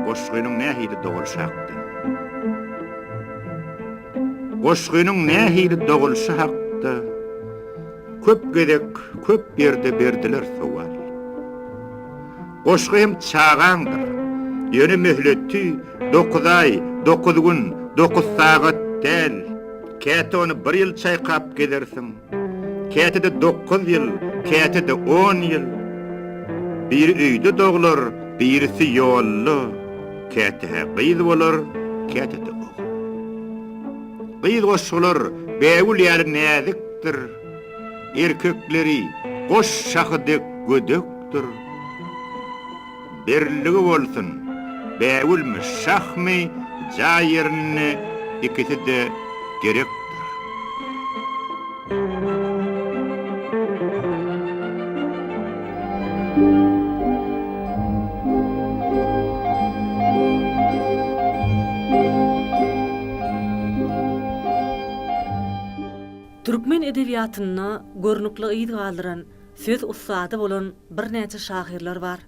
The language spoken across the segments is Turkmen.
Goşgynyň nähili dogulyşy hakda. Goşgynyň nähili dogulyşy hakda köp gezek köp ýerde berdiler sowal. Goşgy hem çagaňdyr. Ýöne möhleti dokuz aý, dokuz gün, dokuz sagat däl. Käte ony bir ýyl çaýkap gezersiň. Käte-de dokuz ýyl, käte-de on ýyl. Biri öýde doglar, birisi ýolda. Käte-hä gyz bolar, käte-de ogul. Gyz goşgular bägül ýaly näzikdir. Erkekleri goş şahy dek gödekdir. Berilligi bolsun, bägülmi, şahmy, jaý ýerinde ikisi-de gerekdir. Türkmen edebiýatynda görnükli yz galdyran, söz ussady bolan birnäçe şahyrlar bar.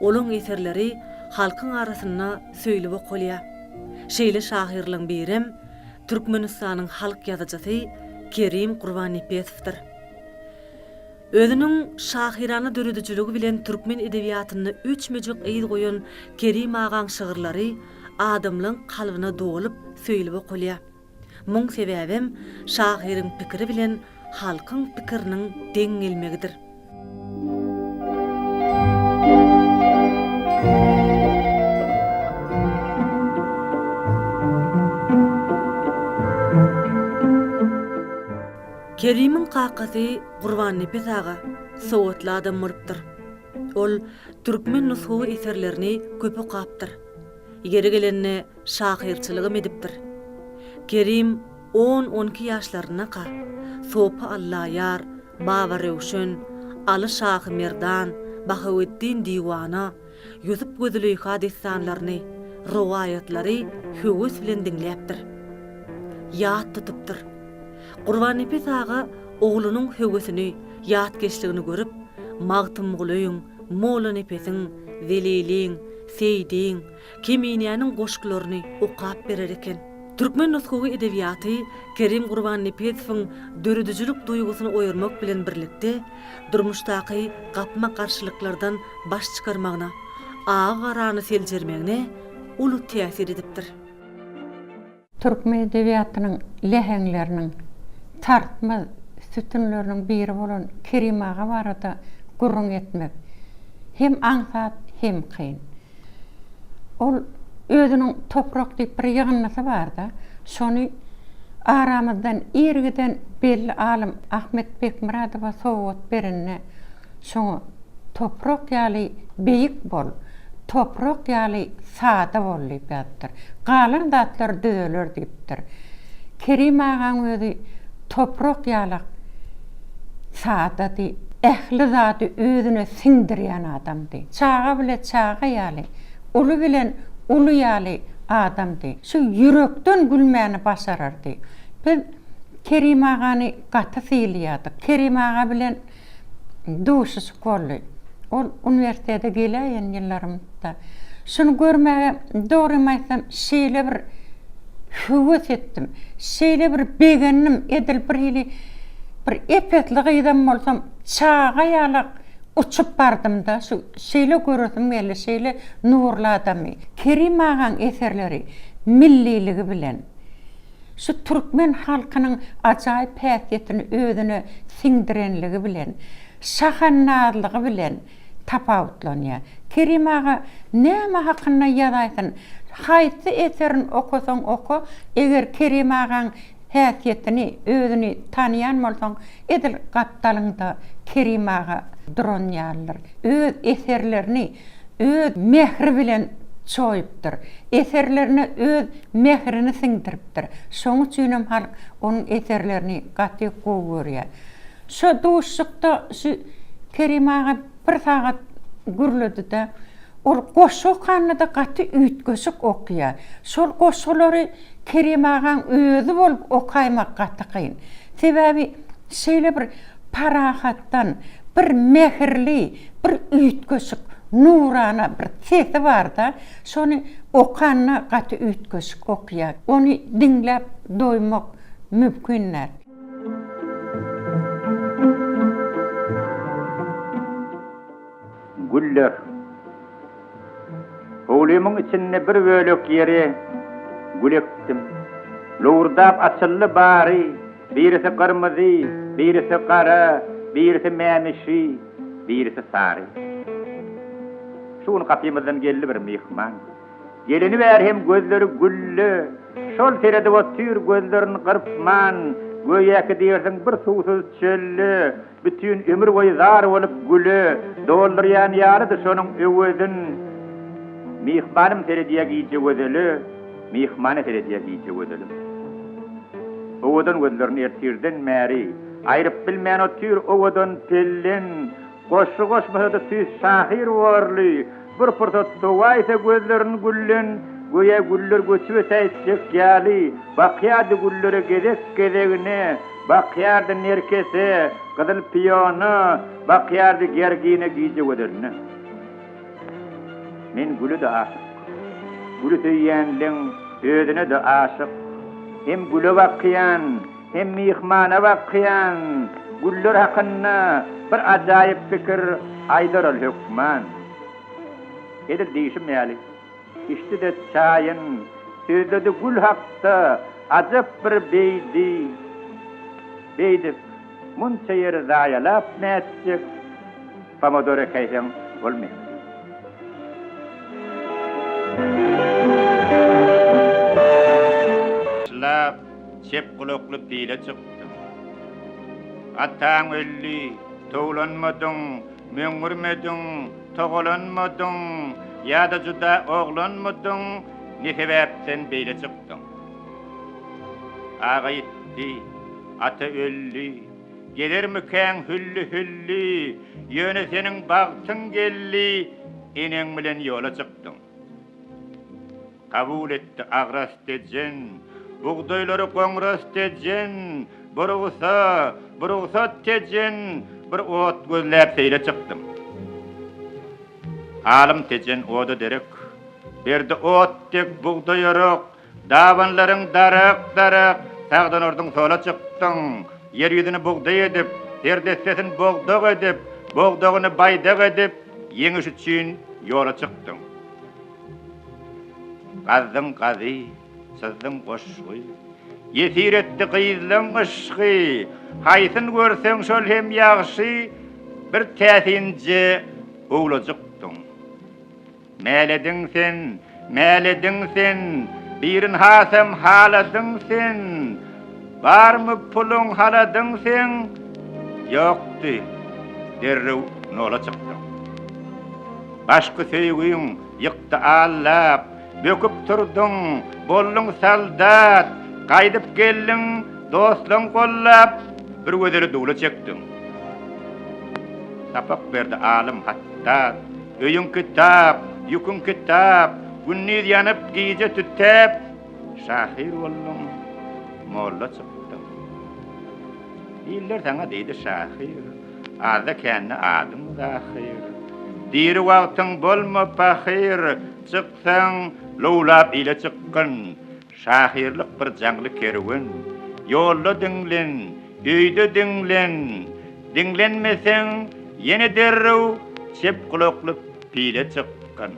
Olaň eserleri halkyň arasynda söýlüp okalýar. Şeýle şahyrlaryň birem Türkmenistanyň halk ýazyjysy Kerim Gurbannepesowdyr. Özüniň şahyrana döredijiligi bilen türkmen edebiýatynda öçmejek yz goýan Kerim agaň şygyrlary adamlaň kalbyna dolup söýlüp okalýar. Muň sebäbem şahyryň pikiri bilen halkyň pikiriniň deň gelmegidir. Kerimiň kakasy Gurbannepes aga sowatly adam bolupdyr. Ol türkmen nusgawy eserlerini köp okapdyr. Ýeri gelende şahyrçylygam edipdir. Kerim on-on iki ýaşlaryndaka Sopy Allaýar, Baba Röwşen, Aly Şahy Merdan, Bahaweddin Diwana, Ýusup we Züleýha dessanlaryny, rowaýatlary höwes bilen diňläpdir. Ýat tutupdyr. Gurbannepes aga oglunyň höwesini, ýatkeşligini görüp, Magtymgulyň, Mollanepesiň, Zeliliň, Seýdiň, Keminäniň goşgularyny okap berer eken. Türkmen nusgawy edebiýaty Kerim Gurbannepesowyň döredijilik duýgusyny oýarmak bilen birlikde, durmuşdaky gapma-garşylyklardan baş çykarmagyna, agy-garany seljermegine uly täsir edipdir. Türkmen edebiýatynyň läheňleriniň tartmaz sütünleriniň biri bolan Kerim aga barada gürrüň etmek hem aňsat, hem kyn. Ol özüniň Toprak diýip bir ýygyndysy bar-da, şony aramyzdan ir giden belli alym Ahmet Bekmyradowa sowgat berende, Şoňa Toprak ýaly beýik bol, toprak ýaly sada bol diýip ýazypdyr. Galan zatlar düzeler diýipdir. Kerim agaň özi toprak ýalak sadady, ähli zady özüne siňdirýän adamdy. Çaga bile çaga ýaly, uly bilen uly ýaly adamdy. Şu ýürekden gülmäni başarardy. Biz Kerim agany gaty sylaýardyk. Kerim aga bilen duşuşyk boldy. Ol uniwersitete geläýen ýyllarymda. Şuny görmäge, dogrymy aýtsam, şeýle bir höwes etdim. Şeýle bir begendim, edil bir hili bir ep-esli gyzam bolsam, çaga ýalak uçup bardym-da, şu şeýle göresim geldi, şeýle nurly adamy. Kerim agaň eserleri milliligi bilen, Şu türkmen halkynyň ajaýyp häsiýetini özüne siňdirenligi bilen, şahandazlygy bilen tapawutlanýar. Kerim aga näme hakynda ýazaýsyn, haýsy eserini okasaň oka, eger Kerim agaň häsiýetini, özüni tanaýan bolsaň, edil gapdalyňda Kerim aga duran ýalydyr. Öz eserlerini öz mähri bilen çoýupdyr. Eserlerine öz mährini siňdiripdir. Şonuň üçinem halk onuň eserlerini gaty gowy görýär. Şo duşuşykda şu Kerim aga bir sagat gürledi-de, Ol goşgy okanda-da gaty üýtgeşik okýar. Şol goşgulary Kerim agaň özi bolup okaýmak gaty kyn. Sebäbi şeýle bir parahatdan, bir mähirli, bir üýtgeşik, nurana bir sesi bar-da, şony okanda gaty üýtgeşik okýar. Ony diňläp doýmak mümkin däl. Güller. Howlymyň içinde bir bölek ýere gül ekdim. Lowurdap açyldy bary, birisi gyrmyzy, birisi gara, birisi mämişi, birisi sary. Şu gün gapymyzdan geldi bir myhman. Geleni bäri hem gözleri gülle, şol seredip otyr gözlerini gyrpman, göýäki diýersiň bir suwsuz çölde, Bütin ömür boýy zar bolup güle doldurýan ýalydy şonuň öwezin. Myhmanym seredýä gije gözele, Myhmana seredýä gije gözelim. Owadan gözlerini ertirden bäri aýryp bilmän otyr owadan pellen. Goşgy goşmasa-da tüýs şahyr borly, bir pursat sowaýsa gözlerini gülden, göýä güller göçüp ötäýtjek ýaly, bakýardy güllere gezek-gezegine, bakýardy nerkese, gyzyl piona, bakýardy gergine gije gözeline. Men güle-de aşyk. Güli söýýänleň özüne-de aşyk. Hem güle bakýan, Hem myhmana bakýan güller hakynda bir ajaýyp pikir aýdar ol hökman. Edil diýşim ýaly, içdi-de çaýyn, sözledi gül hakda ajap bir beýdi. Beýdip, munça ýeri zaýalap nätjek, pomodor ekäýseň bolmaýar. Çep gulakly pile çykdyň. Ataň öldi, towlanmadyň, möňňürmediň, togalanmadyň, ýa-da juda oglanmydyň, ne sebäpden beýle çykdyň? Aga ýitdi, ata öldi, gelermikäň hülli-hülli, ýöne seniň bagtyň geldi, eneň bilen ýola çykdyň. Kabul etdi agras Tejen, Bugdaýlary goňras Tejen, Burugsa, burugsat Tejen, Bir ot gözläp seýle çykdym. Alym Tejen oda derek, Berdi ot dek bugdaý orak, Dabanlaryň darak-darak, Sagdan urduň sola çykdyň. Ýer ýüzüni bugdaý edip, Her dessesin bogdak edip, Bogdagyny baýdak edip, Ýeňiş üçin ýola çykdyň. Gazdyň gazy, çyzdyň goşgy. Ýesir etdi gyzlaň yşgy. Haýsyn görseň şol hem ýagşy, Bir täsinje owlajykdyň. Mälediň sen, mälediň sen, Birin hasam haladyň sen. Barmy puluň haladyň seň? Ýokdy, derrew nola çykdyň. Başky söýgüň ýykdy allap, Böküp turduň, bolduň soldat, Gaýdyp geldiň, dostlaň gollap, Bir gözeli dula çekdiň. Sapak berdi alym hatdat, Öýüň kitap, ýüküň kitap, Gündiz ýanyp, gije tütäp, Şahyr bolduň, molla çykdyň. Iller saňa diýdi şahyr, Azda-kände adyň zahyr. Diri wagtyň bolma pahyr, Çyksaň, lowlap ile çykgyn. Şahyrlyk bir jaňly kerwen, Ýolda diňlen, öýde diňlen. Diňlenmeseň, ýene derrew Çep gulakly pile çykgyn.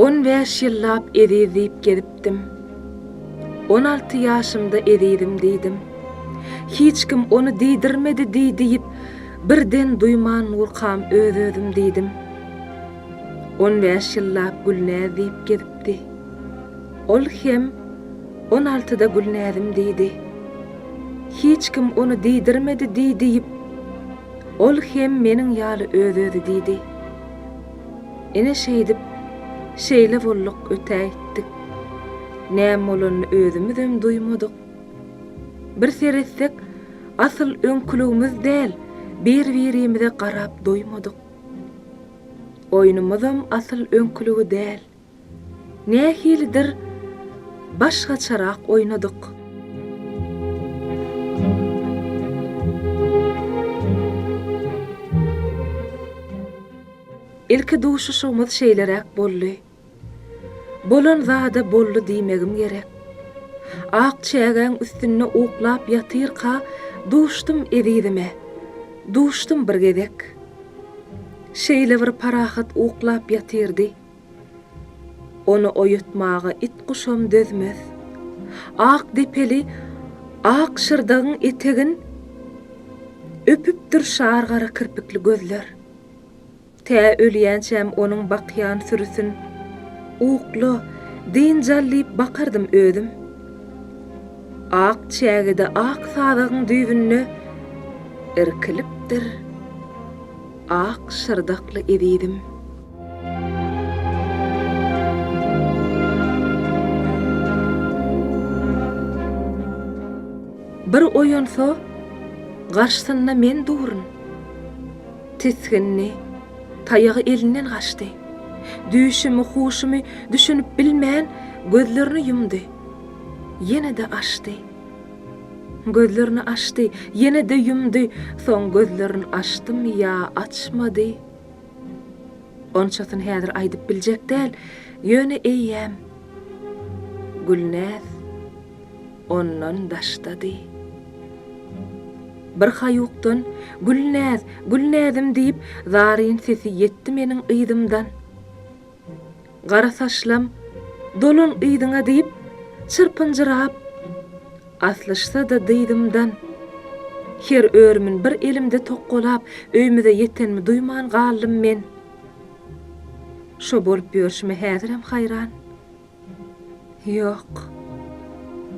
On bäş ýyllap eziz diýip gezipdim. 16 ýaşymda ezizim diýdim. Hiç kim ony diýdirmedi diý diýip, birden duýman durkam öz-özüm diýdim. On bäş ýyllap Gülnäz diýip gezipdi. Ol hem on altyda Gülnäzim diýdi. Hiç kim ony diýdirmedi diý diýip, ol hem meniň ýaly öz-özi diýdi. Ine şeýdip, şeýle bolduk ötäýtdik. Näme bolanyny özümizem duýmadyk. Bir seretsek, asyl öňküligimiz däl, bir-birimize garap doýmadyk. Oýnumyzam asyl öňküligi däl. Nähilidir başgaçarak oýnadyk. Ilki duşuşygymyz şeýleräk boldy. Bolan zada boldy diýmegim gerek. Ak çägäň üstünde uklap ýatyrka duşdum ezizime. Duşdum bir gezek. Şeýle bir parahat uklap ýatyrdy. Ony oýatmaga it-guşam dözmez. Ak depeli ak şyrdagyň etegin Öpüpdir şar gara kirpikli gözler. Tä ölýänçäm onuň bakýan sürüsin Ukla, dynç al diýip bakardym özüm. Ak çägede ak sazagyň düýbünde Irkilipdir ak şyrdakly ezizim. Bir oýansa, garşysynda men durun. Tisgindi, taýagy elinden gaçdy. Düýşümi, huşumy düşünip bilmän, gözlerini ýumdy. Ýene-de açdy. Gözlerini açdy, ýene-de ýumdy, soň gözlerini açdymy ýa açmady? Onçasyny häzir aýdyp biljek däl, ýöne eýýäm Gülnäz ondan daşdady. Bir haýukdan Gülnäz, Gülnäzim diýip zaryn sesi ýetdi meniň yzymdan. Gara saçlam, dolan yzyňa diýip, çyrpynjyrap, aslyşsa-da dyzymdan. Her örümin bir elimde tokgalap, öýmüze ýetenimi duýman galdym men. Şo bolup ýörşüme häzirem haýran. Ýok,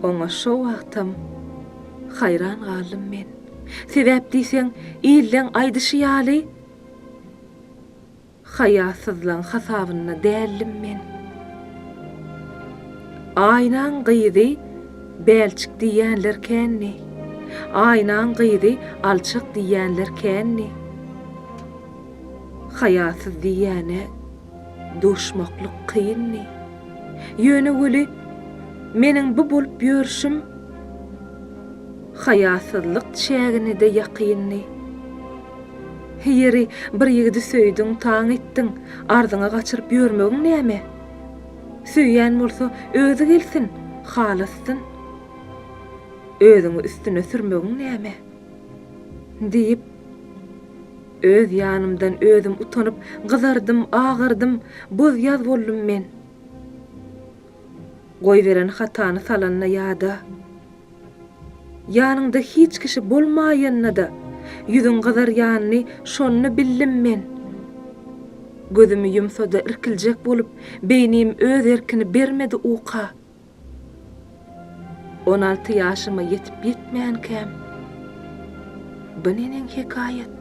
oňa şo wagtam haýran galdym men. Sebäp diýseň, illeň aýdyşy ýaly, Haýasyzlaň hasabynda däldim men. Aýnaň gyzy bälçik diýýänler kändi. Aýnaň gyzy alçak diýýänler kändi. Haýasyz diýýäne duşmaklyk kyndy. Ýöne weli meniň bu bolup ýörşüm haýasyzlyk çägine-de ýakyndy. Ýeri, bir ýigidi söýdüň, taň etdiň, arzyňa gaçyryp ýörmegiň näme? Söýýän bolsa, özi gelsin, halasyn. Özüňi üstüne sürmegiň näme? Diýip, öz ýanymdan özüm utanyp, gyzardym, agardym, boz-ýaz boldum men. Goýberen hatany salanda ýada. Ýanyňda hiç kişi bolmaýanda-da, ýüzüň gyzarýanyny şonda bildim men. Gözümi ýumsa-da irkiljek bolup, beýnim öz erkini bermedi uka. 16 ýaşyma ýetip-ýetmänkäm, bu neneň hekaýat,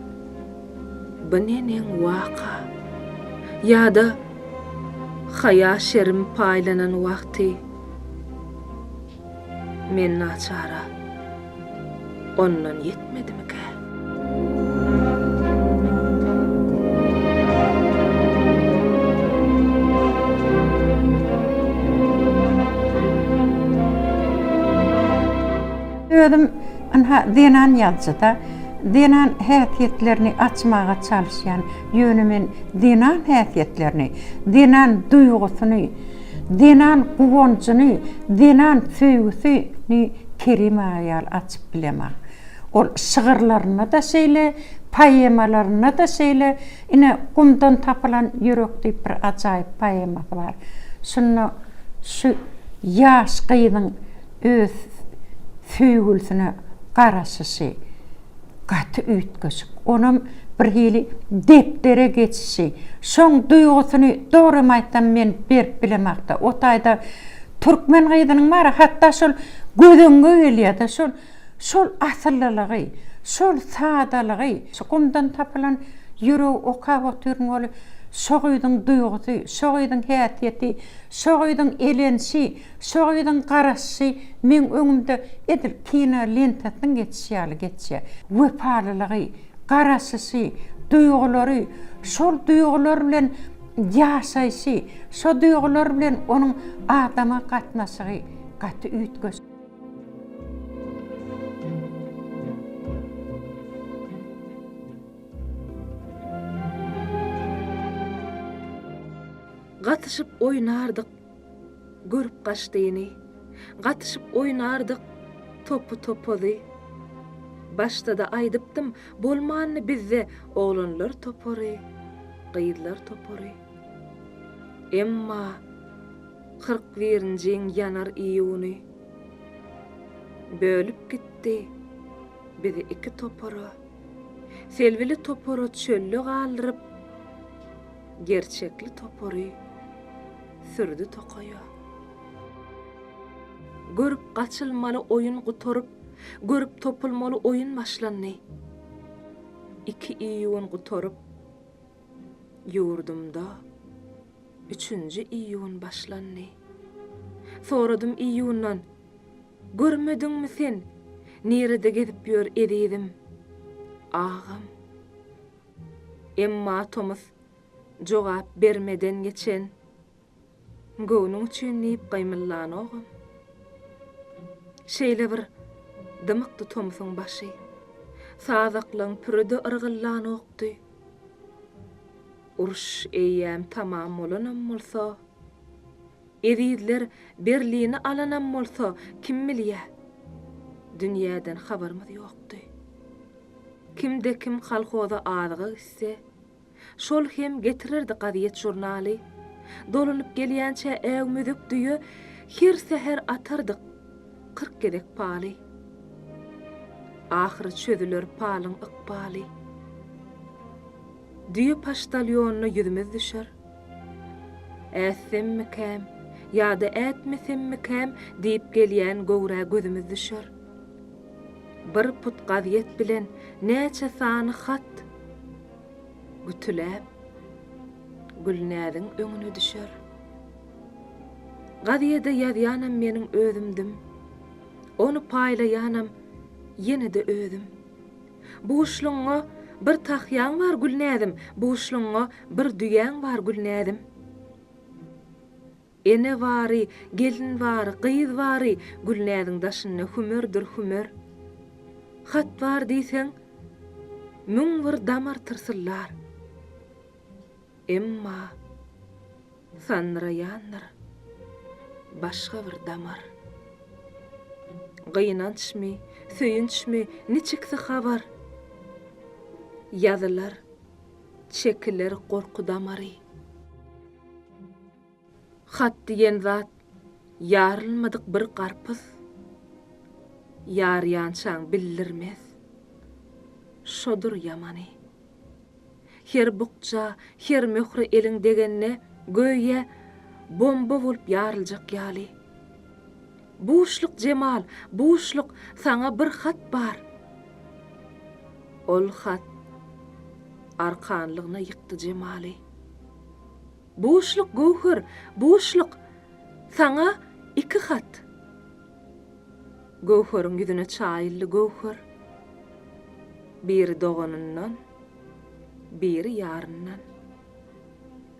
bu neneň waka? Ýa-da haýa-şerim paýlanan wagty, Men naçara ondan ýetmedimikä? Özüm ynha zenan ýazyjy-da, zenan häsiýetlerini açmaga çalyşýan. Ýöne men zenan häsiýetlerini, zenan duýgusyny, Zenan guwanjyny, zenan söýgüsini Kerim aga ýaly açyp bilemok. Ol şygyrlarynda-da şeýle, poemalarynda-da şeýle. Ine, Gumdan tapylan ýürek diýip bir ajaýyp poemasy bar. Şunda şu ýaş gyzyň öz söýgülisine garaşyşy, gaty üýtgeşik. Onam birhili depdere geçişi. Şoň duýgusyny dogrymy aýtsam men berip bilemakda. O taýda türkmen gyzynyň bar-a hatda şol göz öňüňe gelýär-de şol. Şol asyllylygy, şol sadalygy, şu gumdan tapylan ýüregi okap otyryn weli, şo gyzyň duýgusy, şo gyzyň häsiýeti, şo gyzyň elenişi, şo gyzyň garaşyşy meň öňümde edil kino lentasynyň geçişi ýaly geçýär. Wepalylygy, garaşyşy, duýgulary, şol duýgular bilen ýaşaýşy, şo duýgular bilen onuň adama gatnaşygy gaty üýtgeşik. Gatyşyp oýnardyk görüp gaçdyny, Gatyşyp oýnardyk topy topazy. Başda-da aýdypdym, bolmandy bizde oglanlar topary, gyzlar topary. Emma 40 birinjiň ýanar iýuny Bölüp gitdi bizi iki topara. Selbili topary çölde galdyryp, Gerçekli topary sürdi tokaýa. Görüp gaçylmaly oýun gutaryp, Görüp topulmaly oýun başlandy. Iki iýun gutaryp, ýurdumda üçünji iýun başlandy. Soradym iýundan, Görmediňmi sen, nirede gezip ýör ezizim, agam? Emma tomus jogap bermeden geçen, Göwnüň üçin diýip gymyllanogam. Şeýle bir dymykdy tomsuň başy. Sazaklaň püri-de yrgyllanokdy. Uruş eýýäm tamam bolanam bolsa, ezizler Berlini alanam bolsa, kim bilýä? Dünýäden habarymyz ýokdy. Kimde-kim kolhoza azyga gitse, Şol hem getirerdi gazýet-žurnaly. Dolanyp gelýänçä äwmezek düýe her säher atardyk 40 gezek paly. Ahyry çözüler palyň ykbaly. Düýe poçtalýonyna ýüzümiz düşer. Ätsemmikäm ýa-da ätmesemmikäm diýip gelýän göwrä gözümiz düşer. Bir put gazýet bilen näçe sany hat gütüläp, Gülnäziň öňüne düşer. Gazýede ýazýanam meniň özümdim. Ony paýlaýanam ýene-de özüm. Buşlugyňa bir tahýaň bar Gülnäzim, buşlugyňa bir düýäň bar Gülnäzim. Ene bary, gelin bary, gyz bary Gülnäziň daşynda hümerdir hümer. Hat bar diýseň, 1001 damar tyrsyllar. Emma sandyraýandyr başga bir damar. Gynançmy, söýünçmi, niçiksi habar? Ýazylar, çekiler gorky damary. Hat diýen zat ýarylmadyk bir garpyz. Ýarýançaň bildirmez. Şodur ýamany. Her bukja, her möhre eliň degende göýä bomba bolup ýaryljak ýaly. Buşluk Jemal, buşluk, saňa bir hat bar. Ol hat arkanlygyna ýykdy Jemaly. Buşluk, Göwher, buşluk! Saňa iki hat. Göwheriň ýüzüne çaýyldy göwher. Biri doganyndan, biri ýaryndan.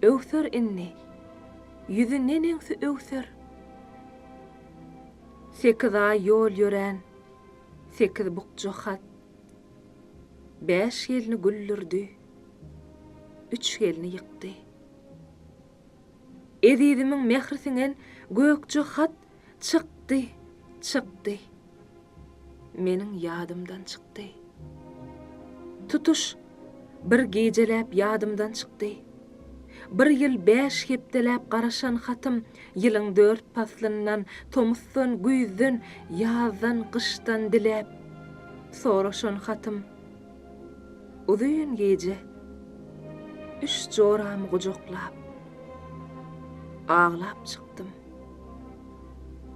Öwser indi, ýüzi neneňsi öwser. Sekiz aý ýol ýörän sekiz bukja hat. Bäş gelni güldürdi. Üç gelni ýykdy. Ezizimiň mähri siňen gökje hat çykdy, çykdy. Meniň ýadymdan çykdy. Tutuş bir gijeläp ýadymdan çykdy. Bir ýyl bäş hepdeläp garaşan hatym ýylyň dört paslyndan, tomusdan, güýzden, ýazdan, gyşdan diläp soraşan hatym. Uzyn gije üç joramy gujaklap, aglap çykdym.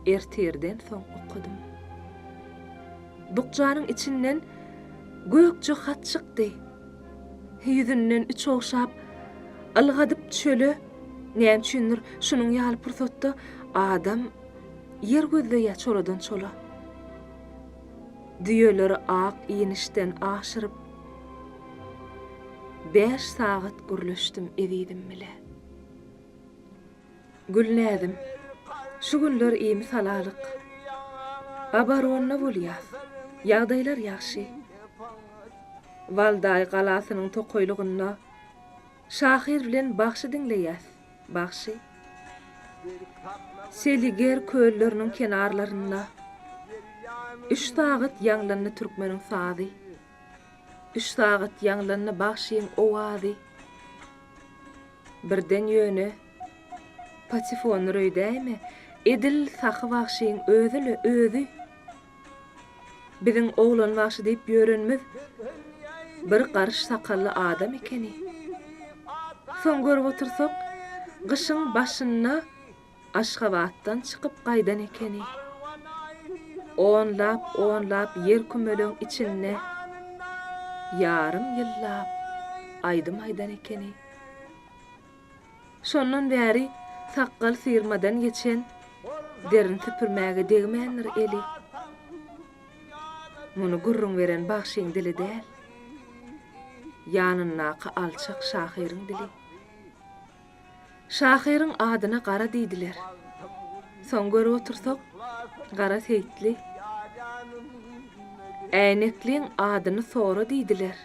Ertirden soň okadym. Bukjanyň içinden gökje hat çykdy. Ýüzünden üç ogşap, ylgadyp çöle. Näme üçindir, şunuň ýaly pursatda adam ýer gözleýär çoladan çola. Düýeleri ak inişden aşyryp, bäş sagat gürleşdim ezizim bile. Gülnäzim, şu günler imi-salalyk. Abaronda bolýas. Ýagdaýlar ýagşy. Waldaý galasynyň tokaýlygynda şahyr bilen bagşy diňleýäs, bagşy. Seliger kölleriniň kenarlarynda üç sagat ýaňlandy türkmeniň sazy. Üç sagat ýaňlandy bagşyň owazy. Birden ýöne, patefondyr öýdäýme, edil Sahy bagşyň özi-le, özi. Biziň oglan bagşy diýip ýörenimiz bir garyş sakally adam ekeni. Soň görüp otursak, gyşyň başynda Aşgabatdan çykyp gaýdan ekeni. Onlap-onlap ýer kümeleň içinde ýarym ýyllap aýdym aýdan ekeni. Şondan bäri sakgal syrmadan geçen derini süpürmäge degmändir eli. Muny gürrüň beren bagşyň dili däl, ýanyndaky alçak şahyryň dili. Şahyryň adyna Gara diýdiler. Soň görüp otursak, Gara Seýitli. Äýnekliň adyny sora diýdiler.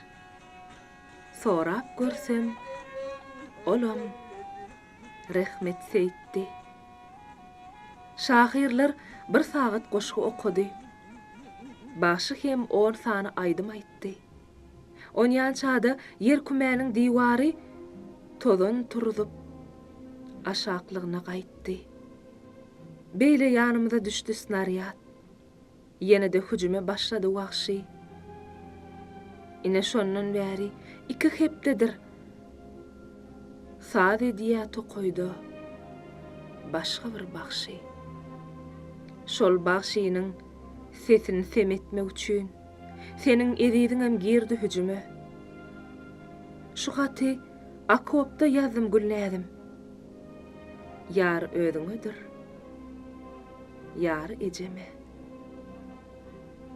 Sorap görsem, olam Rehmet Seýitdi. Şahyrlar bir sagat goşgy okady. Bagşy hem on sany aýdym aýtdy. Onýança-da ýerkümäniň diwary tozan turzup, aşaklygyna gaýtdy. Beýle ýanymyza düşdi snarýad. Ýene-de hüjüme başlady wagşy. Ine şondan bäri iki hepdedir saz edýä tokaýda başga bir bagşy. Şol bagşynyň sesini sem etmek üçin seniň eziziňem girdi hüjüme. Şu haty okopda ýazdym Gülnäzim. Ýar özüňedir. Ýary ejeme.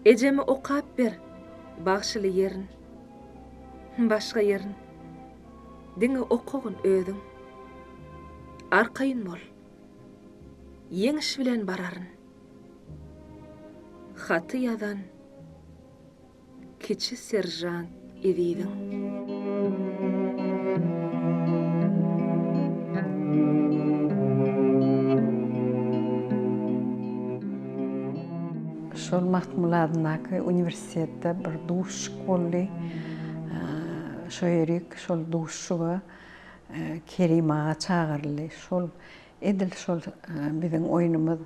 Ejeme okap ber bagşyly ýerin. Başga ýerin. Diňe okagyn özüň. Arkaýyn bol. Ýeňiş bilen bararyn. Haty ýazan. Kiçi seržant Eziziň. Şol Magtymguly adyndaky uniwersitetde bir duşuşyk boldy. Şo ýerik şol duşuşyga Kerim aga çagyryldy. Şol edil şol biziň oýnumyz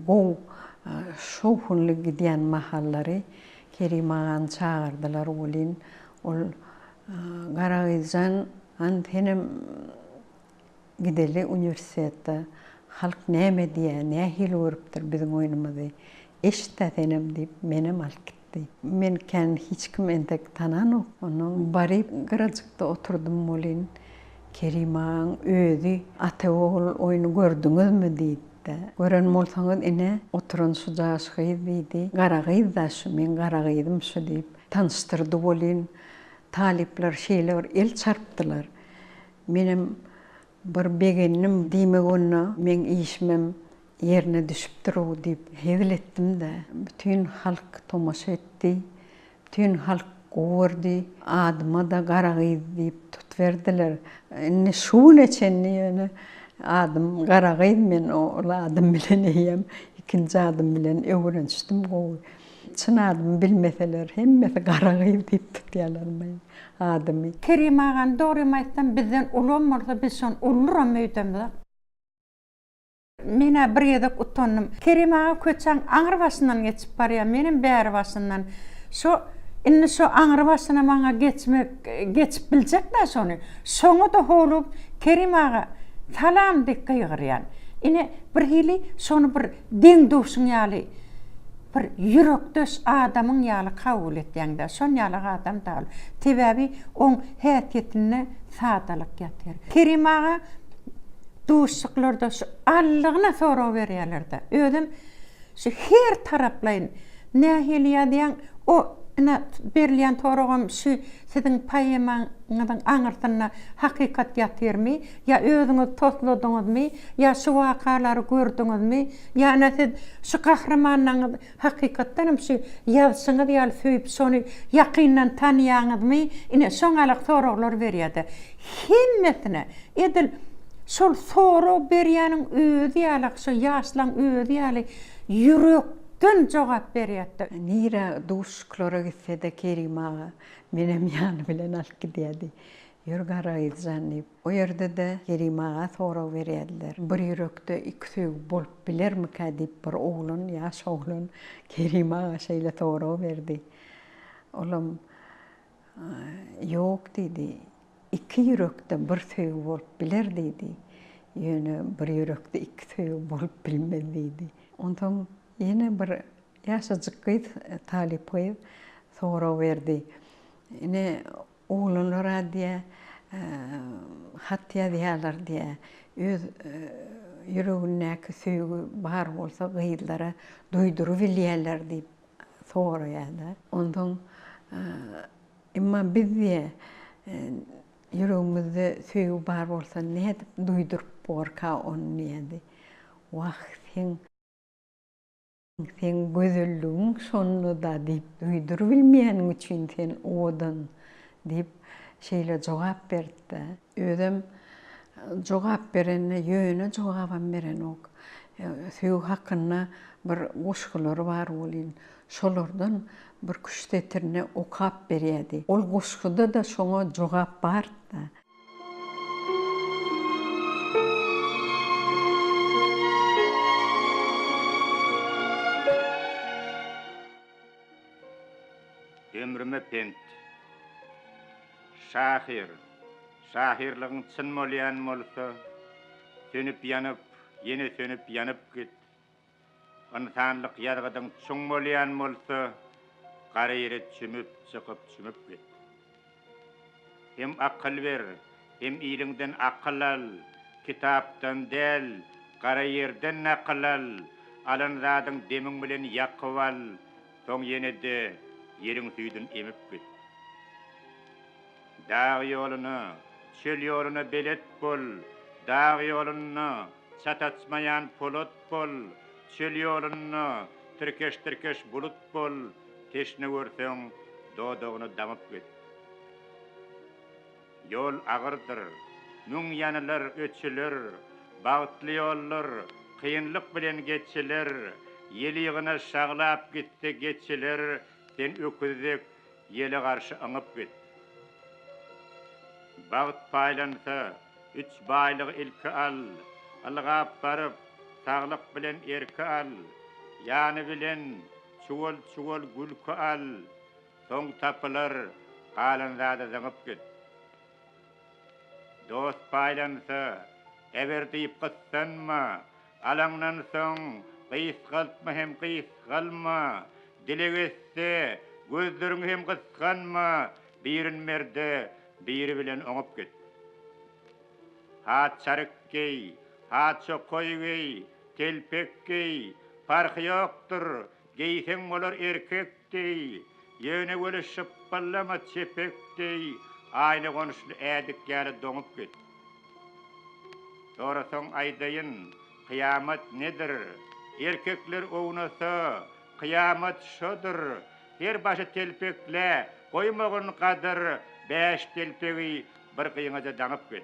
Gowy, şowhunly gidýän mahallary Kerim agany çagyrdylar welin, ol, Garagyzjan, hany senem gideli uniwersitetde, halk näme diýýär, nähili görüpdir biziň oýnumyzy, eşit-dä senem diýip, menem alyp gitdi. Meni kän hiç kim entek tananok. Onnoň baryp gyrajykda oturdym welin, Kerim agaň özi Ata-ogul oýny gördüňizmi? diýdi-de. Gören bolsaňyz ine, oturan şu jaş gyz diýdi. Gara gyz-da şu, meň gara gyzym şu diýip, tanyşdyrdy welin, talyplar şeýle bir el çarpdylar. Menem bir begendim, diýmek onda meň işimem ýerine düşüpdir-ow diýip hezil etdim-de. Bütin halk tomaşa etdi. Bütin halk gowy gördi. Adyma-da Gara gyz diýip tutuberdiler. Indi şu güne çenli ýöne adym Gara gyz men ol adym bilen eýýäm ikinji adym bilen öwrenişdim gowy. Çyn adymy bilmeseler hemmesi Gara gyz diýip tutýarlar meniň adymy. Kerim agany dogrymy aýtsam bizden ulam bolsa biz şony uluram öýdemzok. Men-ä bir gezek utandym. Kerim aga köçäň aňry başyndan geçip barýar, menem bäri başyndan. Şo, indi şo aňry başyna maňa geçmek, geçip biljek-dä şony. Şoňa-da howlugyp, Kerim aga, salam diýip gygyrýan. Ine, birhili şony bir deň-duşuň ýaly. bir ýürekdeş adamyň ýaly kabul etýäň-dä. Şon ýalak adam-da ol. Sebäbi oň häsiýetinde sadalyk ýatyr. Kerim aga duşuşyklarda şu allygyna sorag berýärler-de. Özem şu her taraplaýyn nähili ýazýaň, o ine berilýän soragam şu siziň poemaňyzyň aňyrsynda hakykat ýatyrmy, ýa özüňiz tosladyňyzmy, ýa şu wakalary gördüňizmi, ýa ine siz şu gahrymanyňyz hakykatdan hem şu ýazyşyňyz ýaly söýüp şony ýakyndan tanaýaňyzmy, ine şoňalak soraglar berýärde. Hemmesine edil şol sorag berýäniň özi ýalak şo ýaşlaň özi ýaly ýürekden jogap berýärdi. Nirä duşuşyklara gitse-de Kerim aga menem ýany bilen alyp gidýärdi. Ýör Garagyz jan diýip. O ýerde-de Kerim aga sorag berýärdiler. Bir ýürekde iki söýgi bolup bilermikä diýip bir oglan, ýaş oglan Kerim aga şeýle sorag berdi. Olam Ýok diýdi. Iki ýürekde bir söýgi bolup biler diýdi. Ýöne bir ýürekde iki söýgi bolup bilmez diýdi. Onsoň ýene bir ýaşajyk gyz, talyp gyz sorag berdi. Ine, oglanlar-a diýýär, hat ýazýarlar diýýär. Öz ýüregindäki söýgi bar bolsa gyzlara duýdurybilýärler diýip soraýar-da. Onsoň, emma biz diýýär, ýüregimizde söýgi bar bolsa nädip duýduryp borka ony diýýärdi. Wah, seň, seň gözelligiň şonda-da diýip, duýdurybilmeýäniň üçin sen owadan diýip, şeýle jogap berdi-de. Özem jogap berende ýöne jogabam berenok. Söýgi hakynda bir goşgulary bar welin, şolardan bir küş setirini okap berýärdi. Ol goşguda-da şoňa jogap bardy-da. Ömrüme pent. Şahyr, şahyrlygyň çyn bolýan bolsa, sönüp-ýanyp, ýene sönüp-ýanyp git. Ynsanlyk ýazgydyň çuň bolýan bolsa, gara ýere çümüp, çykyp, çümüp git. Hem akyl ber, hem iliňden akyl al, kitapdan däl, gara ýerden nakyl al, alan zadyň demiň bilen ýakyp al, Soň ýene-de ýeriň süýdün emip git. Dag ýoluna, çöl ýoluna belet bol, Dag ýolunda çat açmaýan polat bol, Çöl ýolunda tirkeş-tirkeş bulut bol, Teşne görseň, dodagyna damyp git. Ýol agyrdyr, müň ýanylar, öçüler, Bagtly ýollar kynlyk bilen geçiler, Ýel-ýygyna şaglap gitse geçiler, Sen öküz dek ýele garşy yňyp git. Bagt paýlansa, üç baýlygy ilki al, Ylgap baryp, saglyk bilen erki al, Ýany bilen çuwal-çuwal gülki al, Soň tapylar, galan zada zyňyp git. Dost paýlansa, äber diýip gyssanma, alaňdan soň gysgaltma hem gysgalma, dileg etse, gözleriňi hem gysganma, birin ber-de, biri bilen oňup git. Ha çaryk geý, ha çokaý geý, telpek geý, parhy ýokdur, geýseň bolar erkek deý, ýöne weli şypbyllama çepek deý, aýna gonuşly ädik ýaly doňup git. Sorasaň aýdaýyn, kyýamat nedir? Erkekler ownasa, kyýamat şodur, her başy telpeklä, goýmagyn gadyr, bäş telpegi bir gyňaja daňyp git.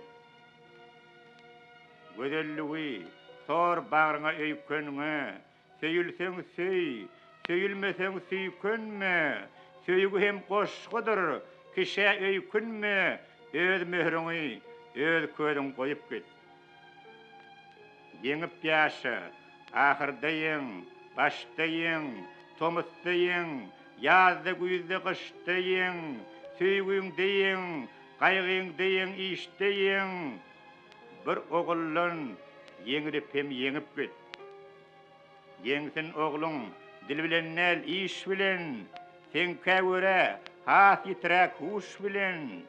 Gözelligi sor bagryňa öýkenňe, Söýülseň söý, söýülmeseň süýkenme, Söýgi hem goşgudyr, kişä öýkünme, Öz möhrüňi, öz közüň goýup git. Ýeňip ýaşa, ahyrda ýeň, başda ýeň, tomusda ýeň, ýazda, güýzde, gyşda ýeň, söýgüňde ýeň, gaýgyňda ýeň, işde ýeň, bir oguldan ýeňilip hem ýeňip git. Ýeňsin ogluň. Dil bilen däl, iş bilen, Seňkä görä, has ýitiräk huş bilen,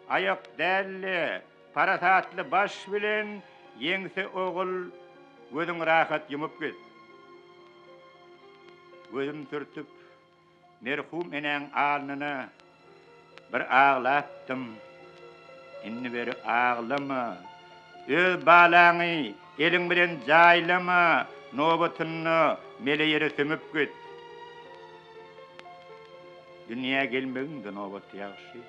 Aýak däl-de, parasatly baş bilen Ýeňse ogul, gözüň rahat ýumup git. Gözüm sürtüp, merhum enäň alnyna Bir aglapdym. Indi beri aglama. Öz balaňy eliň bilen jaýlama, nobatynda mele ýere sümüp git. Dünýä gelmegiň-de nobaty ýagşy.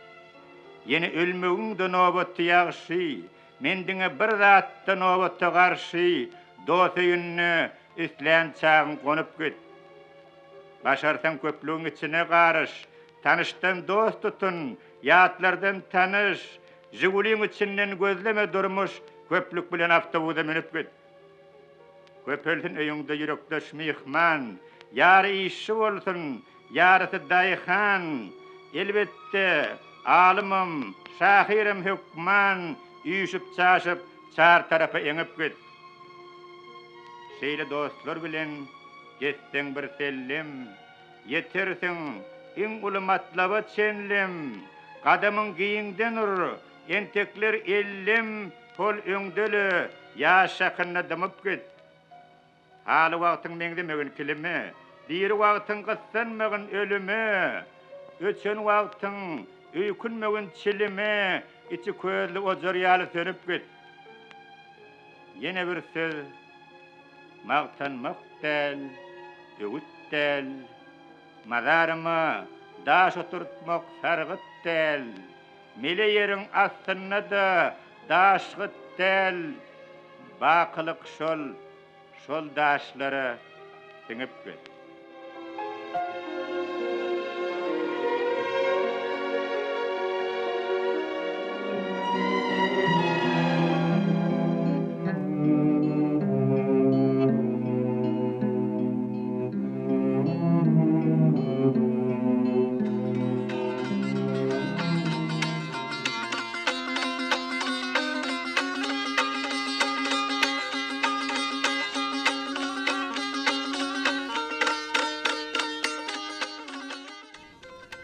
Ýene ölmegiň-de nobaty ýagşy. Men diňe bir zatda nobata garşy, dost öýünde islän çagyň gonup git. Başarsaň köplügiň içine garyş, tanyşdan dost tutun, ýatlardan tanyş, Žiguliň içinden gözleme durmuş, köplük bilen awtobusa münüp git. Köpelsin öýüňde ýürekdeş myhman, Ýary işçi bolsun, ýarysy daýhan. Elbetde, alymam, şahyram hökman, Üýşüp-çaşyp, çar tarapa eňip git. Şeýle dostlar bilen gezseň bir sellem, Ýetersiň iň uly matlaba çenlem. Gadamyň giňden ur, entekler ellem, Hol öňde-le, ýaş şakynda dymyp git. Haly wagtyň meňzemegin kilime, Diri wagtyň gyssanmagyn ölüme. Öçen wagtyň öýkünmegin çilime, Içi közli ojar ýaly sönüp git. Ýene bir söz, magtanmak däl, öwüt däl, Mazaryma daş oturtmak sargyt däl. Mele ýeriň astynda-da daş gyt däl, Bakylyk şol, şol daşlara siňip git.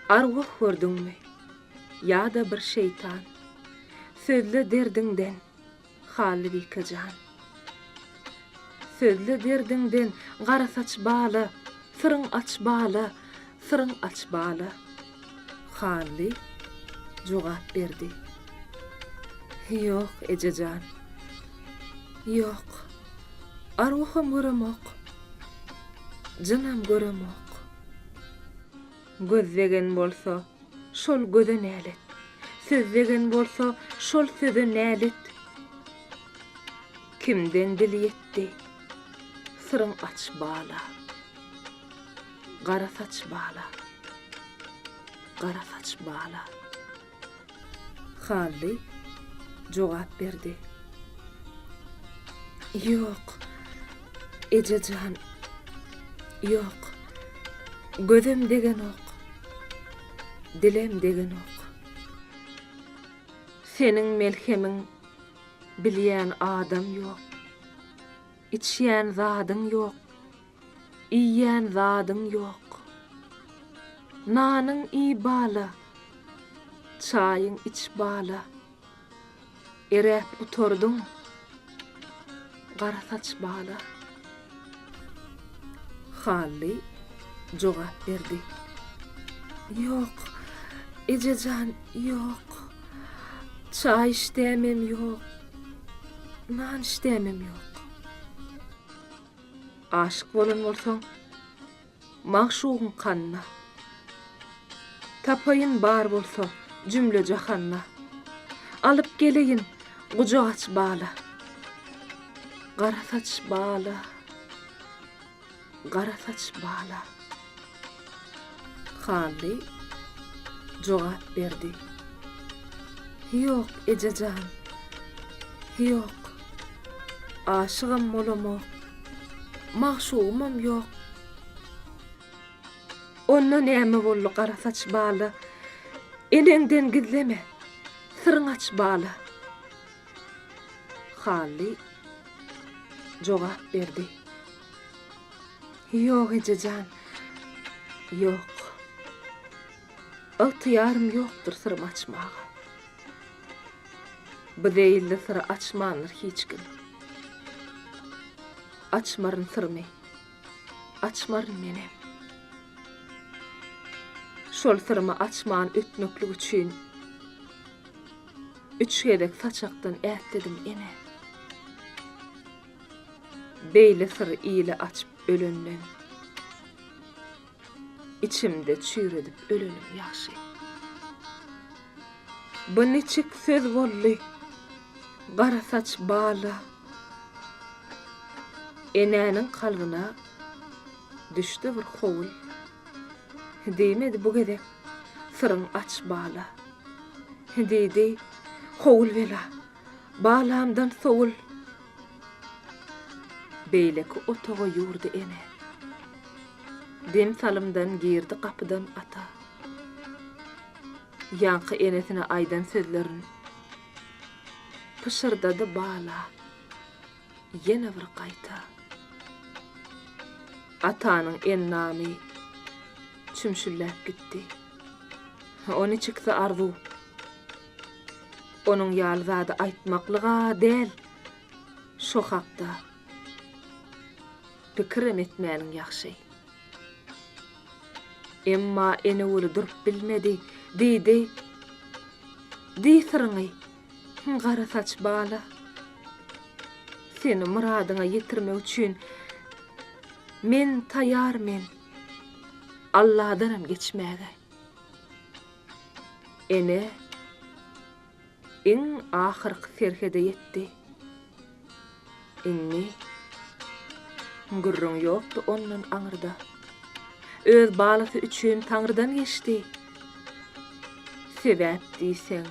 Arwah gördüňmi ýa-da bir şeýtan, Sözle derdiňden, Hallybike jan. Sözle derdiňden, gara saç bala, Syryň aç bala, syryň aç bala. Hally jogap berdi. Ýok, eje jan. Ýok. Arwaham göremok. Jynam göremok. Göz degen bolsa, şol göze nälet. Söz degen bolsa, şol söze nälet. Kimden dil ýetdi, syryň aç bala. Gara saç bala. Gara saç bala. Hally jogap berdi. Ýok, eje jan, ýok. Gözem degenok, dilem degenok. Seniň melhemiň bilýän adam ýok. Içýän zadyň ýok. Iýýän zadyň ýok. Nanyň iý bala, çaýyň iç bala. Eräp gutardyň, gara saç bala. Hally jogap berdi. Ýok, eje jan, ýok. Çaý işdämem ýok, nan işdämem ýok. Aşyk bolan bolsaň, magşugyň kanyna. Tapaýyn bar bolsa jümle-jahanda. Alyp geleýin, gujak aç bala. Gara saç bala, gara saç bala. Hally jogap berdi. Ýok, eje jan, ýok. Aşygam bolamok, magşugymam ýok. Onda näme boldy gara saç bala? Eneňden gizleme, syryň aç bala. Hally jogap berdi. Ýok, eje jan. Ýok. Ygtyýarym ýokdur syrymy açmaga. Bu zeýilli syry açmandyr hiç kim. Açmaryn syrymy, açmaryn menem. Şol syrymy açman ötmeklik üçin üç gezek saçakdan ätledim ene. Beýle syry ile açyp ölenden, içimde çüýredip ölenim ýagşy. Bu niçik söz boldy, gara saç bala? Enäniň kalbyna düşdi bir howul. Diýmedi bu gezek, Syryň aç bala. Diýdi, Howul bela, balamdan sowul. Beýleki otaga ýurdy ene. Dem salymdan girdi gapydan ata. Ýaňky enesine aýdan sözlerin pyşyrdady bala ýene bir gaýta. Atanyň endamy çümşülläp gitdi. O niçiksi arzuw? Onuň ýaly zady aýtmaklyg-a däl, şo hakda pikirem etmäniň ýagşy. Emma Enewüli durup bilmedi, diýdi, Diý syryňy, gara saç bala. Seni myradyňa ýetirmek üçin men taýar men, Alladanam geçmäge. Ene iň ahyrky serhede ýetdi. Indi gürrüň ýokdy ondan aňyrda. Öz balasy üçin Taňrydan geçdi. Sebäp diýseň,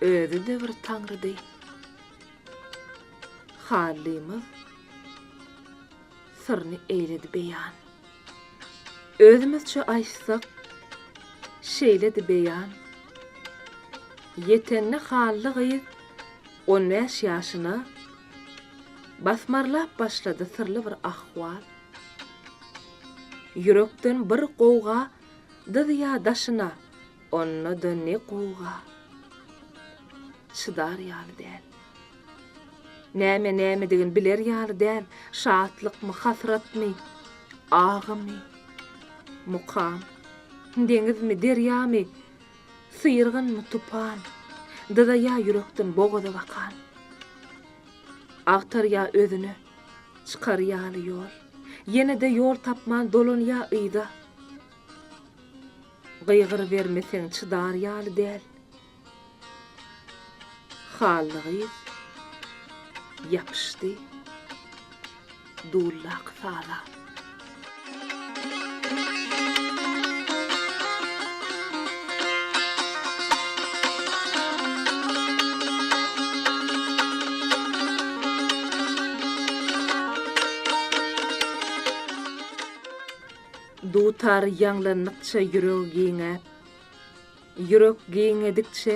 özi-de bir Taňrydy. Hallymyz syryny eýledi beýan. Özümizçe aýtsak, şeýledi beýan. Ýetende Hally gyz 15 ýaşyna, Basmarlap başlady syrly bir ahwal. Ýürekden bir gowga dyzýa daşyna, Onda-da ne gowga, çydar ýaly däl. Näme nämedigini biler ýaly däl, şatlykmy, hasratmy, agymy, mukam, deňizmi, derýamy, syrgynmy, tupan, dyzaýa ýürekden bogaza bakan. Agtarýa özüne, çykar ýaly ýol. Ýene-de ýol tapman dolanýa yza. Gygyrybermeseň çydar ýaly däl. Hally gyz ýapyşdy dullaky saza. Dutar ýaňlandykça ýüregi giňäp, Ýürek giňedikçe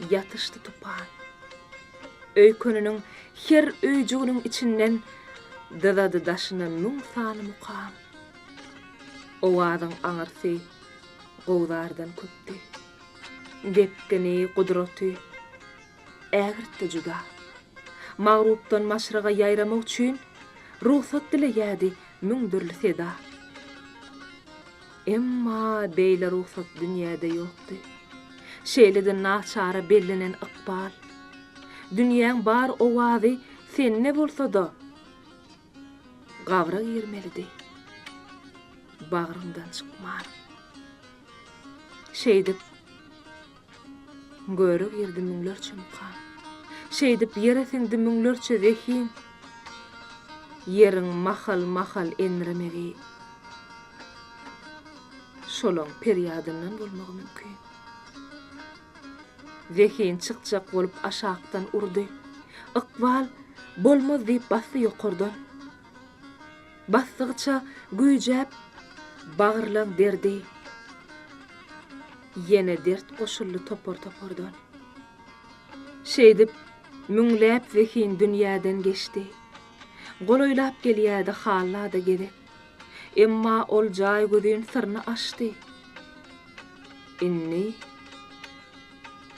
ýatyşdy tupan. Öýkeniniň her öýjüginiň içinden Dyzady daşyna müň sany mukam. Owazyň aňyrsy gowzardan köpdi. Depgini, gudraty ägirtdi juda. Magrupdan maşraga ýaýramak üçin Rugsat dileýärdi müň dürli seda. Emma beýle rugsat dünýäde ýokdy. Şeýle-de naçara bellenen ykbal. Dünýäň bar owazy sende bolsa-da, gabra girmelidi. Bagryňdan çykman. Şeýdip, Göre girdi müňlerçe mukam. Şeýdip ýere siňdi müňlerçe zehin. Ýeriň mahal-mahal enremegi şolaň perýadyndan bolmagy mümkin. Zehin çykjak bolup aşakdan urdy. Ykbal bolmaz diýip basdy ýokardan. Basdygyça güýjäp bagyrlaň derdi. Ýene dert goşuldy topar-topardan. Şeýdip, müňläp zehin dünýäden geçdi. Golaýlap gelýärdi Halla-da gezek. Emma ol jaý gözün syryny açdy. Indi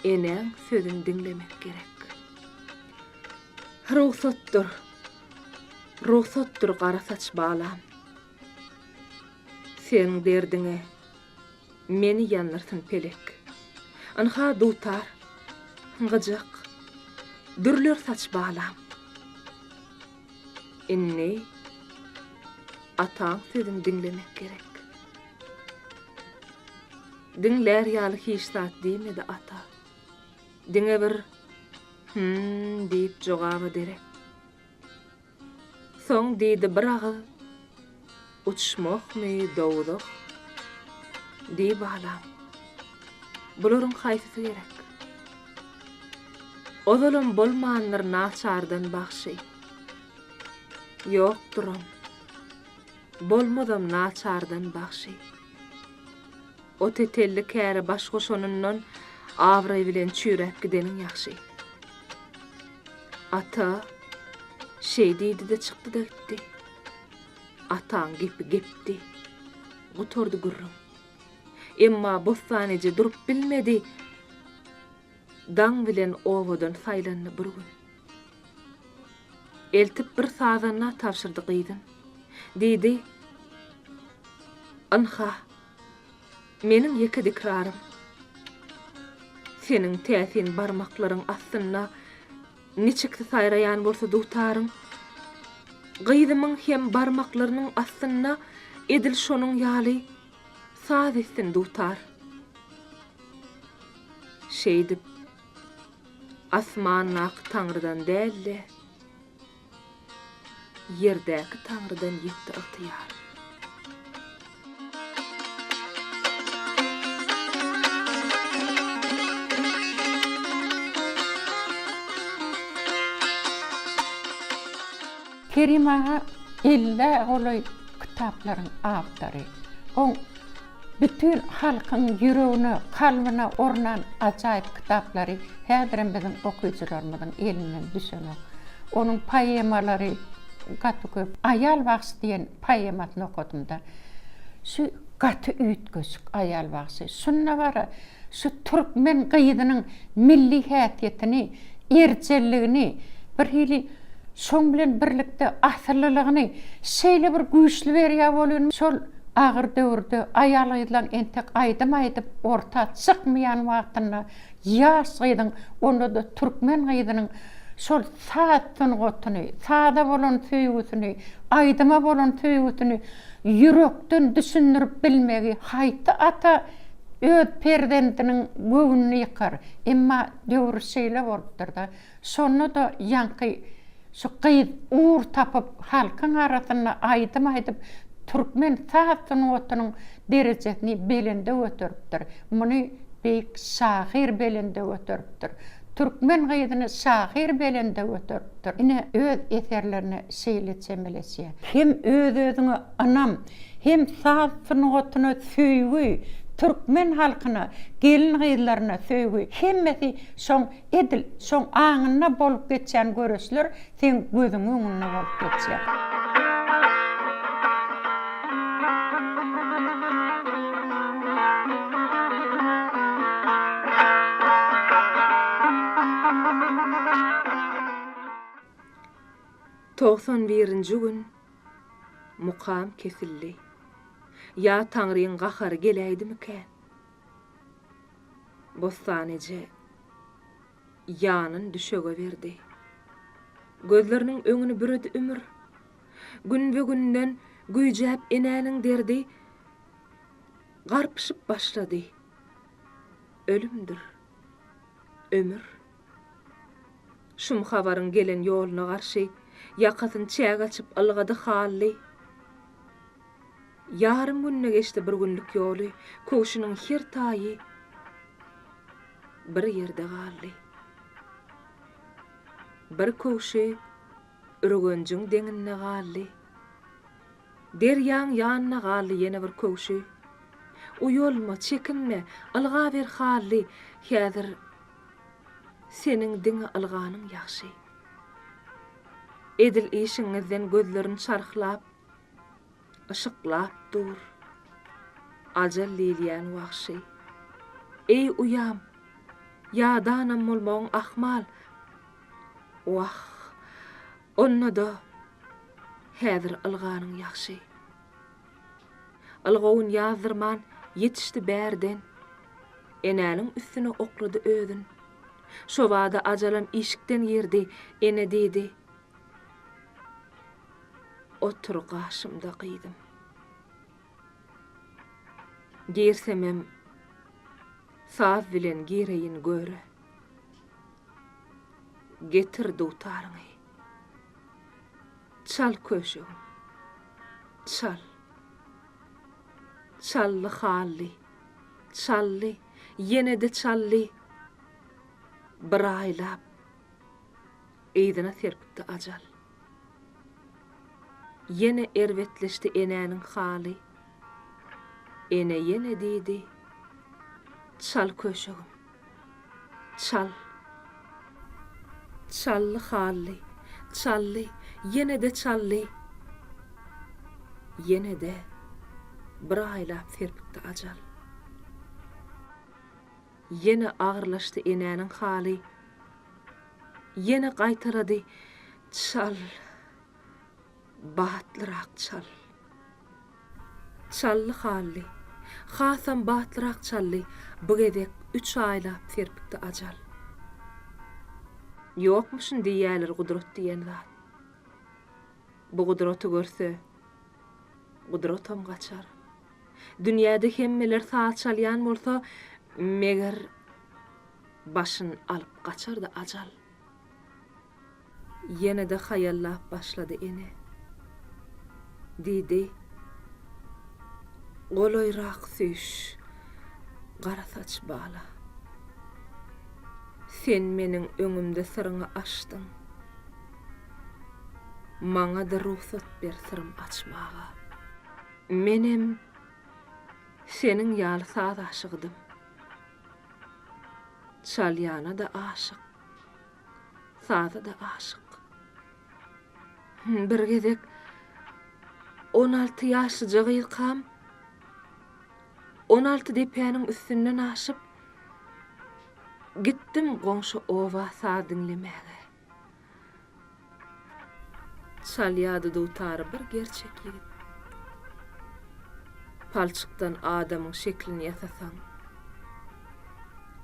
enäň sözüni diňlemek gerek. Rugsatdyr, rugsatdyr gara saç balam. Seň derdiňe meni ýandyrsyn pelek. Ynha dutar, gyjak, dürler saç balam. Indi ataň sözüni diňlemek gerek. Diňlär ýaly hiç zat diýmedi ata. Diňe bir Hüm diýip jogaba derek. Soň diýdi bir agyz, Uçmahmy, dowzah? Diý balam, bularyň haýsysy gerek? Ozalam bolmandyr naçardan bagşy. Ýokduram, bolmazam naçardan bagşy. O tetelli käre baş goşanyndan abraý bilen çüýräp gideniň ýagşy. Ata şeý diýdi-de çykdy-da gitdi. Ataň gepi gepdi. Gutardy gürrüň. Emma Bossan eje durup bilmedi. Daň bilen obadan saýlandy bir gün. Eltip bir sazanda tabşyrdy gyzyn. Diýdi, Ynha, meniň ýeke dikrarym. Seniň täsin barmaklaryň astynda niçiksi saýraýan bolsa dutaryň, gyzymyň hem barmaklarynyň astynda edil şonuň ýaly saz etsin dutar. Şeýdip, asmandaky Taňrydan däl-de, ýerdäki Taňrydan ýetdi ygtyýar. Kerim aga ellä golaý kitaplaryň awtory. Oň Bütin halkyň ýüregine, kalbyna ornan ajaýyp kitaplary häzirem biziň okyjylarymyzyň elinden düşenok. Onuň poemalary gaty köp. Aýal bagşy diýen poemasyny okadymda, şu gaty üýtgeşik aýal bagşy. Şunda bara şu türkmen gyzynyň milli häsiýetini, erjelligini, birhili şoň bilen birlikde asyllylygyny şeýle bir güýçli berýär welin, şol agyr döwürde aýal-gyzlaň entek aýdym aýdyp orta çykmaýan wagtynda ýaş gyzyň, onda-da türkmen gyzynyň şol saz sungatyny, saza bolan söýgüsini, aýdyma bolan söýgüsini ýürekden düşündirip bilmegi haýsy ata öz perzendiniň göwnüni ýykar? Emma döwür şeýle bolupdyr-da. Şonda-da ýaňky şu gyz ugur tapyp halkyň arasynda aýdym aýdyp türkmen saz sungatynyň derejesini belende göteripdir. Muny beýik şahyr belende göteripdir. Türkmen gyzyny şahyr belende göteripdir. Ine öz eserlerine şeýle çemeleşýär. Hem öz-özüňe ynam, hem saz sungatyna söýgi, türkmen halkyna, gelin-gyzlaryna söýgi hemmesi şoň Edil şoň aňynda bolup geçýän göreşler seň gözüň öňünde bolup geçýär. 91-nji gün mukam kesildi. Ýa Taňryň gahary geläýdimikän? Bossan eje ýanyn düşege berdi. Gözleriniň öňüni büredi ümür. Günbe-günden güýjäp enäniň derdi garpyşyp başlady. Ölümdir, ömür. Şum habaryň gelen ýoluna garşy ýakasyny çäk açyp ylgady Hally. Ýarym günde geçdi bir günlük ýoly, Köwşüniň her taýy bir ýerde galdy. Bir köwşi Ürgenjiň deňinde galdy. Derýaň ýanynda galdy ýene bir köwşi. Uýalma, çekinme, ylgaber Hally, häzir seniň diňe ylganyň ýagşy. Edil işiňizden gözlerini çarhlap. Yşyklap dur. Ajal diýilýän wagşy. Eý, uýam, ýadanam bolmagyň ahmal. Wah, onda-da häzir ylganyň ýagşy. Ylgawyn ýazdyrman ýetişdi bärden. Enäniň üstüne oklady özün. Şobada ajalam işikden girdi, Ene diýdi. Otur gaşymda gyzym. Girsemem saz bilen gireýin göre. Getir dutaryňy. Çal köşegim. Çal. Çaldy Hally. Çaldy. Ýene-de çaldy. Bir aýlap yzyna serpikdi ajal. Ýene erbetleşdi enäniň haly. Ene ýene diýdi, Çal köşegim. Çal. Çaldy Hally. Çaldy. Ýene-de çaldy. Ýene-de bir aýlap serpikdi ajal. Ýene agyrlaşdy enäniň haly. Ýene gaýtalady, Çal, batlyrak çal. Çaldy Hally. Hasam batlyrak çaldy. Bu gezek üç aýlap serpikdi ajal. Ýokmuşyn diýýäler gudrat diýen zat. Bu gudraty görse, gudratam gaçar. Dünýäde hemmeler saz çalýan bolsa, meger, başyn alyp gaçardy ajal. Ýene-de haýallap başlady ene. Diýdi, Golaýrak süýş, gara saç bala. Sen meniň öňümde syryňy açdyň. Maňa-da rugsat ber syrym açmaga. Menem seniň ýaly saz aşygydym. Çalýana-da aşyk, saza-da aşyk. Bir gezek 16 ýaşlyja gyzkam 16 depäniň üstünden aşyp gitdim goňşy oba saz diňlemäge. Çalýardy dutary bir gerçek ýigit. Palçykdan adamyň şeklini ýasasaň,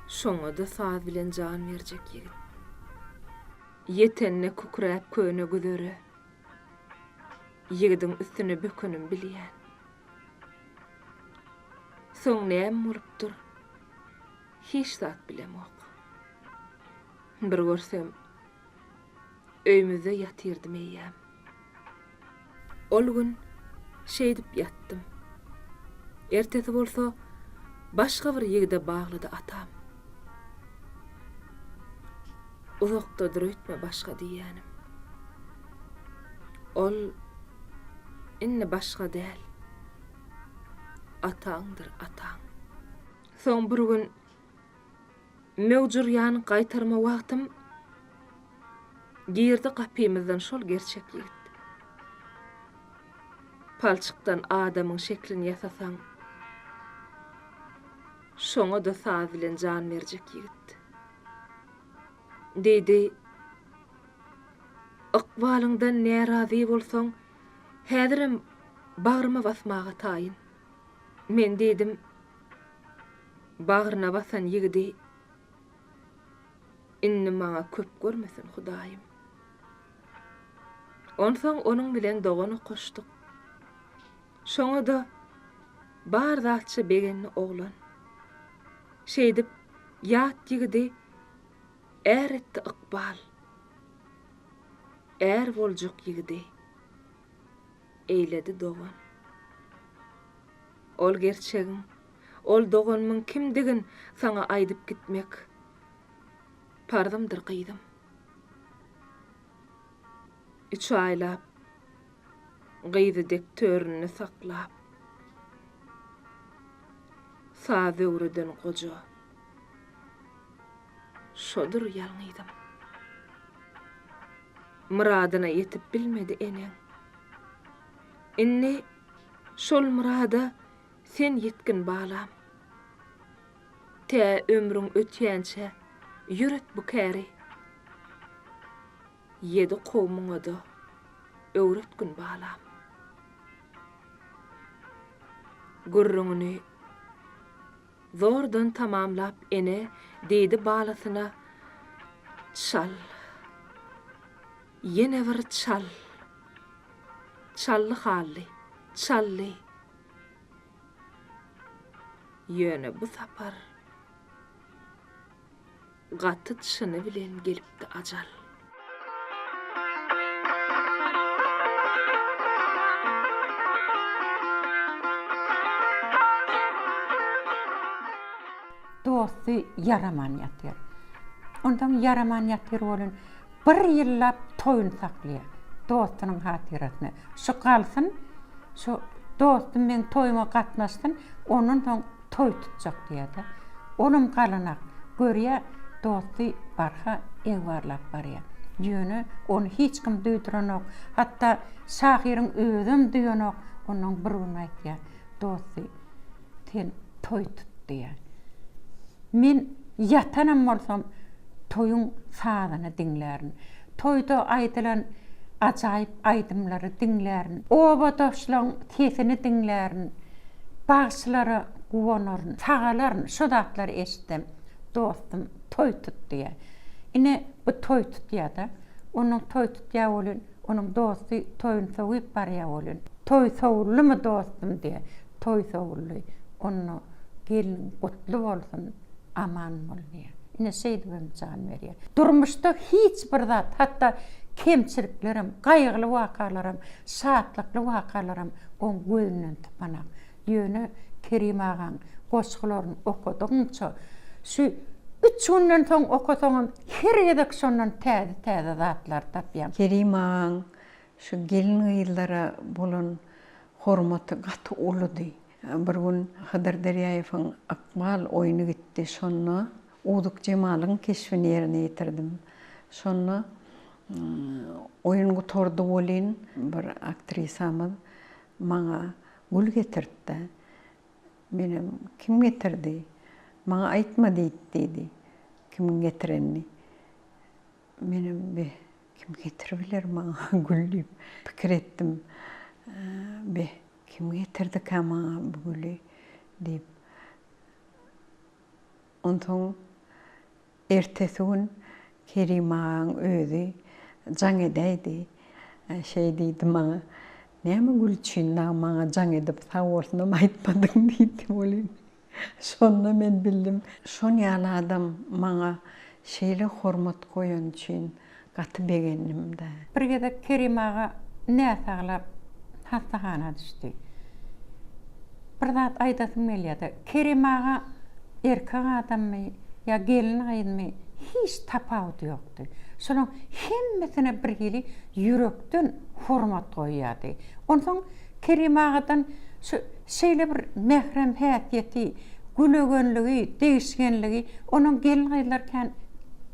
şoňa-da saz bilen jan berjek ýigit. Ýetende kükräp köne güzere, ýigidiň üstüne bökenim bilýän. Soň näme bolupdyr, hiç zat bilemok. Bir görsem, öýmüzde ýatyrdym eýýäm. Ol gün şeýdip ýatdym. Ertesi bolsa başga bir ýigide baglady atam. Uzakdadyr öýtme başga diýýänim. Ol indi başga däl. Ataňdyr, ataň. Soň bir gün Möwjürýän gaýtarma wagtym Girdi gapymyzdan şol gerçek ýigit. Palçykdan adamyň şeklini ýasasaň, Şoňa-da saz bilen jan berjek ýigit. Diýdi, Ykbalyňdan närazy bolsaň, Häzirem bagryma basmaga taýyn. Men diýdim, Bagryna basan ýigidi indi maňa köp görmesin Hudaýym. Onsoň onuň bilen dogan okaşdyk. Şoňa-da bar zatça begendi oglan. Şeýdip, ýat ýigidi är etdi ykbal. Är boljak ýigidi eýledi dogan. Ol gerçegiň, ol doganymyň kimdigin saňa aýdyp gitmek parzymdyr gyzym. Üç aýlap gyzy dek töründe saklap, saz öwreden goja şodur ýalňyzym. Myradyna ýetip bilmedi eneň. Indi. Şol myrada sen ýetgin balam. Tä ömrüň ötýänçä ýöret bu käri. Ýedi kowmuňa-da öwretgin balam. Gürrüňini zordan tamamlap ene diýdi balasyna, Çal. Ýene bir çal. Çally Hally, çally. Ýöne bu sapar gaty çyny bilen gelipdi ajal. Dosty ýaraman ýatyr. Onsoň ýaraman ýatyr welin, Bir ýyllap toýuny saklaýar. Dostunyň hatyrasyna. Şu galsyn, şu dostum meň toýuma gatnaşsyn, ondan soň toý tutjak diýýär-de. Olam galanak. Görýär, dosty barha egbarlap barýar. Ýöne ony hiç kim duýduranok. Hatda şahyryň özem duýanok. Ondan bir gün aýtýar, Dosty, sen toý tut diýýär. Men ýatanam bolsam, toýuň sazyny diňlärin. Toýda aýdylan ajaýyp aýdymlary diňlärin. Obadaşlaň sesini diňlärin. Bagşylara guwanaryn, sagalaryn. Şo zatlary eşitsem, dostum toý tut diýýär. Ine, bu toý tutýar-da. Onuň toý tutýar welin, onuň dosty toýuny sowyp barýar welin, Toý sowuldymy, dostum diýýär. Toý sowuldy. Onda gelniň gutly bolsun, aman bol diýýär. Ine şeýdibem jan berýär. Durmuşda hiç bir zat, hatda kemçiliklerem, gaýgyly wakalaram, şatlykly wakalaram oň gözünden sypanak. Ýöne Kerim agaň goşgularyny okadygyňça, şu üç günden soň okasaňam her gezek şondan täze-täze zatlar tapýaň. Kerim agaň şu gelin-gyzlara bolan hormaty gaty uludy. Bir gün Hydyr Derýaýewiň Ykbal oýny gitdi. Şonda Uzuk Jemalyň keşbini ýerine ýetirdim. Şonda oýun gutardy welin, bir aktrisamyz maňa gül getirtdi. Menem, Kim getirdi? Maňa aýtma diýdi diýdi, kimiň getirenini. Menem, Be, kim getiribiler maňa gül diýip pikir etdim. Be, kim getirdikä maňa bu güli diýip. Onsoň ertesi gün Kerim agaň özi jaň edäýdi. Şeý diýdi maňa, Näme gül üçin dagy maňa jaň edip sag bolsunam aýtmadyň diýdi welin. Şonda men bildim, şon ýaly adam maňa şeýle hormat goýany üçin gaty begendim-dä. Bir gezek Kerim aga näsaglap hassahana düşdi. Bir zat aýdasym gelýär-de, Kerim aga erkek adammy ýa gelin-gyzmy hiç tapawudy ýokdy. Şolaň hemmesine birhili ýürekden hormat goýýardy. Onsoň Kerim agadan şu şeýle bir mährem häsiýeti, gülegenligi, degişgenligi onuň gelin-gyzlar kän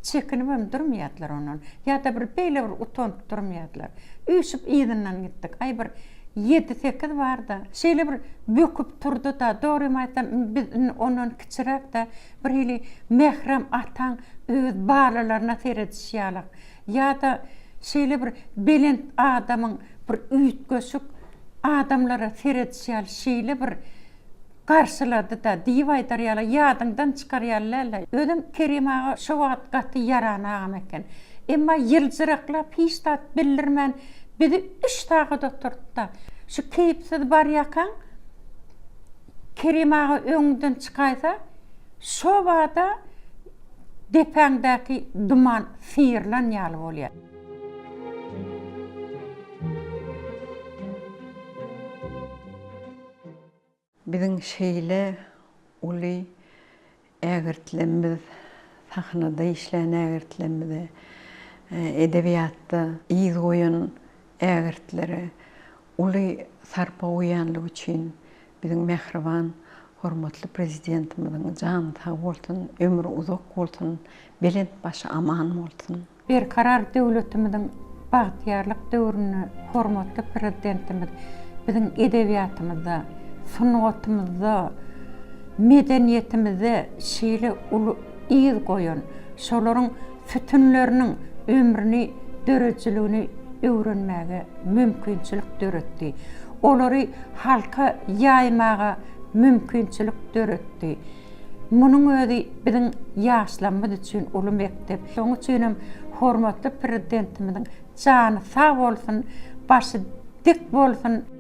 çekinibem durmaýardylar ondan. Ýa-da bir beýle bir utanyp durmaýardylar. Üýşüp yzyndan gitdik. Aý bir ýedi-sekiz bar-da. Şeýle bir böküp turdy-da, dogrymy aýtsam, indi biz indi ondan kiçiräk-de, birhili mährem ataň öz balalaryna seredişi ýalak. Ýa-da şeýle bir belent adamyň bir üýtgeşik adamlara seredişi ýaly şeýle bir garşylady-da, diýip aýdar ýaly, ýadyňdan çykar ýaly däl-de. Özem Kerim aga şo wagt gaty ýaran agam eken. Emma ýyljyraklap hiç zat bildirmän bizi üç sagat oturtdy-da. Şu keýpsiz barýarkaň Kerim aga öňüňden çykaýsa, şo bada depäňdäki duman syrylan ýaly bolýar. Biziň şeýle uly ägirtlerimiz, sahnada işlän ägirtlerimize, edebiýatda yz goýan ägirtlere uly sarpa goýanlygy üçin biziň mähriban hormatly Prezidentimiziň jany sag bolsun, ömri uzak bolsun, belent başy aman bolsun! Berkarar döwletimiziň bagtyýarlyk döwründe hormatly Prezidentimiz. Biziň edebiýatymyzda, sungatymyzda, medeniýetimizde şeýle uly yz goýan, şolaryň sütünleriniň ömrüni, döredijiligini öwrenmäge mümkinçilik döretdi. Olary halka ýaýmaga mümkinçilik döretdi. Munuň özi biziň ýaşlarymyz üçin uly mekdep. Şonuň üçin hem hormatly Prezidentimiziň jany sag bolsun, başy dik bolsun!